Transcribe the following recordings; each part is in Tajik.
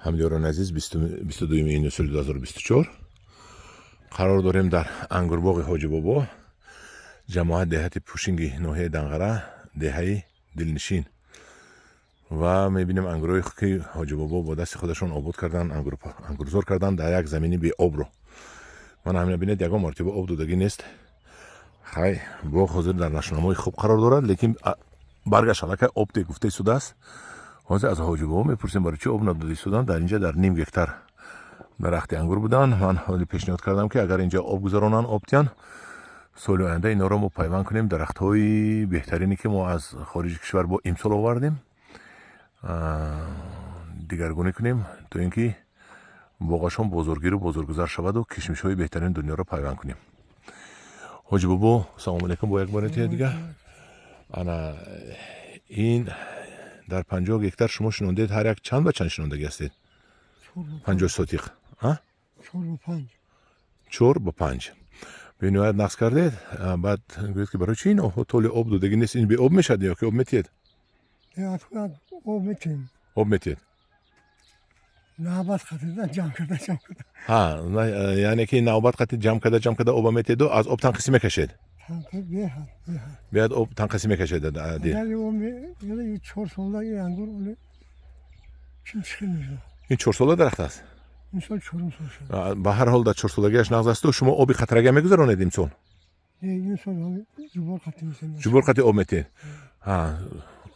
Ҳамдиёрони азиз, 22 июни соли 2024 қарор дорем дар ангурбоғи Ҳоҷибобо, ҷамоат деҳати Пушинги, ноҳияи Данғара, деҳаи Дилнишин, ва мебинем ангурҳое, ки Ҳоҷибобо бо дасти худашон обод кардан, ангурзор кардан дар як замини беобро. Ман ҳамина бинед, ягон мартиба об додагӣ нест. Хай, боғ ҳозир дар нашунамои хуб қарор дорад, лекин баргаш аллакай об те гуфта истодааст. Ҳозир аз Ҳоҷибобо мепурсем, барои чӣ об надода истоданд. Дар инҷа дар ним гектар дарахти ангур буданд. Ман ҳоли пешниҳод кардам, ки агар инҷа об гузаронанд, об тиҳанд, соли оянда инҳоро мо пайванд кунем, дарахтҳои беҳтарине, ки мо аз хориҷи кишвар бо имсол овардем, дигаргунӣ кунем, то ин ки боғашон бозоргиру бозоргузар шаваду кишмишҳои беҳтарини дунёро пайванд кунем. Ҳоҷибобо, салому алейкум, бо як бори дига. Ана ин дар 50 гектар шумо шинондед, ҳар як чанд ба чанд шинондагӣ ҳастед? 50 сотиқ? 4 ба 5. 4 ба 5, бениҳоят нақс кардед. Баъд гӯед, ки барои чӣ ин толи об додагӣ нест? Ин беоб мешавад ё ки об метиҳед? Об метиҳем. Об метиҳед? Навбат қатида ҷамъ карда, ҷамъ карда. Ҳа, яъне ки навбат қати ҷамъ карда, ҷамъ карда оба метиҳеду аз об танқисӣ мекашед? Беҳад, беҳад. Беҳад об танқисӣ мекашед. 4 сола ин ангур чим чихел мешавад. Ин 4 сола дарахт аст? Имсол чорум сол шуд. Ба ҳар ҳол, дар 4 солагиаш нағз асту. Шумо оби қатрага мегузаронед имсол? Имсол ҷубор қати. Ҷубор қати об метиҳед.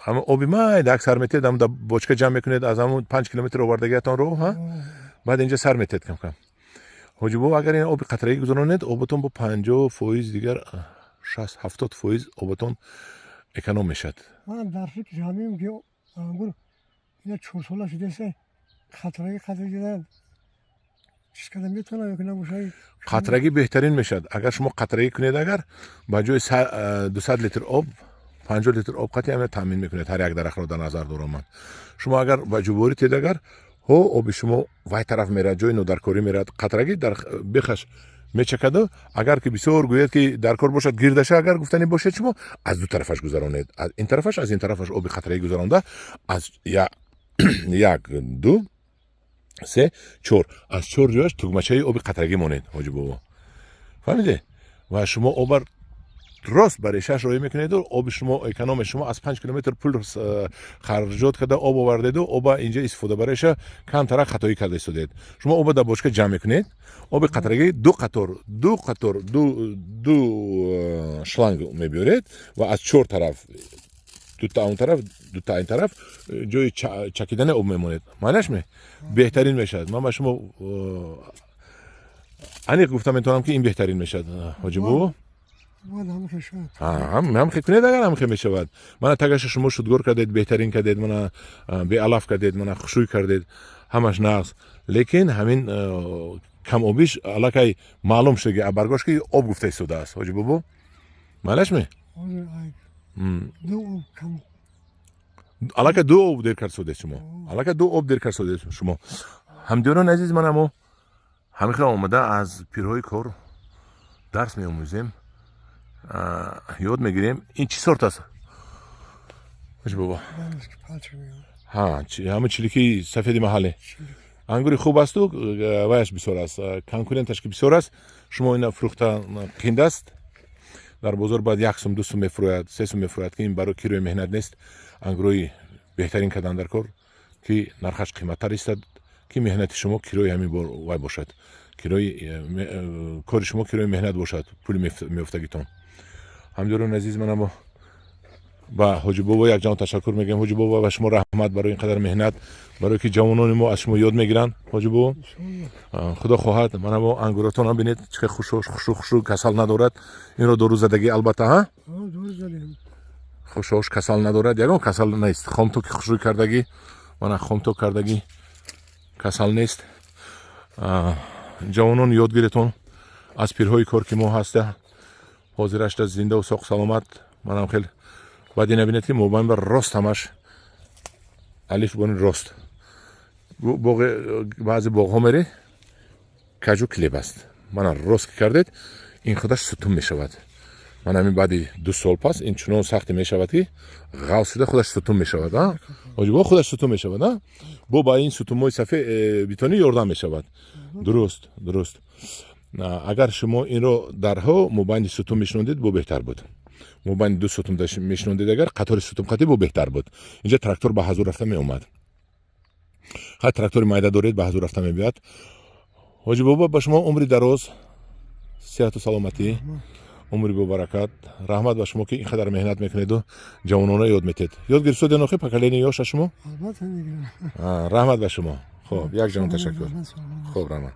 Ама оби майда як сар метиҳед, ам дар бочка ҷамъ мекунед, аз ҳамун 5 километр овардагиатонро, ҳа, баъд инҷа сар метиҳед кам кам. Ҳоҷибобо, агар ин оби қатрагӣ гузаронед, оботон бо 50% дигар, 60-70% оботон эконом мешавад. Ман дар фикри ҳамин, ки ангур ина 4 сола шудааст, қатрагӣ қатра чиз карда метавонам ё ки набошад? Қатрагӣ беҳтарин мешавад. Агар шумо қатрагӣ кунед, агар ба ҷои 200 литр об 50 литр об қатъи ҳамина таъмин мекунед, ҳар як дарахтро дар назар дорам ман. Шумо агар ба ҷуборӣ тед, агар ҳо оби шумо вай тараф меравад, ҷои нодаркорӣ меравад. Қатрагӣ дар бехаш мечакаду, агар ки бисёр гӯяд, ки дар кор бошад, гирдаша агар гуфтанӣ бошед, шумо аз ду тарафаш гузаронед, аз ин тарафаш, аз ин тарафаш оби қатрагӣ гузаронда, аз як, ду, се, чор, аз чор ҷояш тугмачаи оби қатрагӣ монед, ҳоҷи бобо, фаҳмиде? Ва шумо обар рост ба решааш роҳӣ мекунеду оби шумо эконом. Шумо аз 5 километр пул харҷот карда об овардеду оба инҷа истифода бареша камтарак хатоӣ карда истодед. Шумо оба дар бочка ҷамъ мекунед, оби қатрагӣ ду қатор, ду қатор, ду шланг мебиёред ва аз чор тараф, дута он тараф, дута ин тараф, ҷои чакидани об мемонед. Маънаш ме беҳтарин мешавад. Ман ба шумо аниқ гуфта метавонам, ки ин беҳтарин мешавад, ҳоҷи бобо. Ҳамхе кунед, агар ҳамхе мешавад. Мана тагаша шумо шудгор кардед, беҳтарин кардед, мана беалаф кардед, мана хушрӯй кардед, ҳамаш нағз, лекин ҳамин камобиш аллакай маълум шуда, ки баргош ки об гуфта истодааст. Ҳоҷи бобо, маълаш ме? Аллакай ду об дер кард содед шумо, аллакай ду об дер кард содед шумо. Ҳамдиёрони азиз, манамо ҳамихел омада аз пирҳои кор дарс меомӯзем, ёд мегирем. Ин чӣ сорт аст, ҳоҷи бобо? Ҳама чилики сафеди маҳаллӣ. Ангури хуб асту ваяш бисёр аст, конкуренташ ки бисёр аст. Шумо ина фурӯхта қинд аст дар бозор, бояд 1 сум, 2 сум мефурӯяд, 3 сум мефурӯяд, ки ин барои кирои меҳнат нест. Ангурҳои беҳтарин кардан дар кор, ки нархаш қиматтар истад, ки меҳнати шумо кирои ҳамин вай бошад, кирои кори шумо кирои меҳнат бошад, пули меёфтагитон. Ҳамдиёрони азиз, манамо ба ҳоҷи бобо якҷон ташаккур мегӯям. Ҳоҷи бобо, ба шумо раҳмат барои ин қадар меҳнат, барое ки ҷавонони мо аз шумо ёд мегиранд. Ҳоҷи бобо, худо хоҳад, манамо ангуротонам бинед, чӣ хел хушош, хушрӯ, хушрӯ, касал надорад. Инро дору задагӣ албатта, ҳа? Хушош, касал надорад, ягон касал нест. Хомтоки хушрӯй кардагӣ, мана хомток кардагӣ, касал нест. Ҷавонон, ёд гиретон аз пирҳои кор, ки мо ҳаста ҳозирашда зиндаву соқ саломат. Манам хел. Баъд ина бинед, ки мобайн ба рост, ҳамаш алиф бони рост. Баъзе боғҳо мере, каҷу клеб аст. Мана рост ки кардед, ин худаш сутун мешавад. Ман ҳамин баъди 2 сол пас ин чунон сахте мешавад, ки ғафс шуда худаш сутун мешавад. Ҳоҷибо, худаш сутун мешавад. Бо ба ин сутунҳои сафед бетонӣ ёрдам мешавад. Дуруст. Агар шумо инро дарҳо мобайни сутун мешинондед, бо беҳтар буд. Мобайни ду сутун мешинондед агар, қатори сутун қатӣ, бо беҳтар буд. Инҷа трактор ба ҳазур рафта меомад. Хай, трактори майда доред, ба ҳазур рафта мебиёд. Ҳоҷи бобо, ба шумо умри дароз, сиҳату саломатӣ, умри бобаракат. Раҳмат ба шумо, ки ин қадар меҳнат мекунеду ҷавонона ёд метед. Ёд гирифтоден охи поколение ёша шумо? Албатта, мегирам. Раҳмат ба шумо. Хоб, як ҷаҳон ташаккур. Хоб, раҳмат.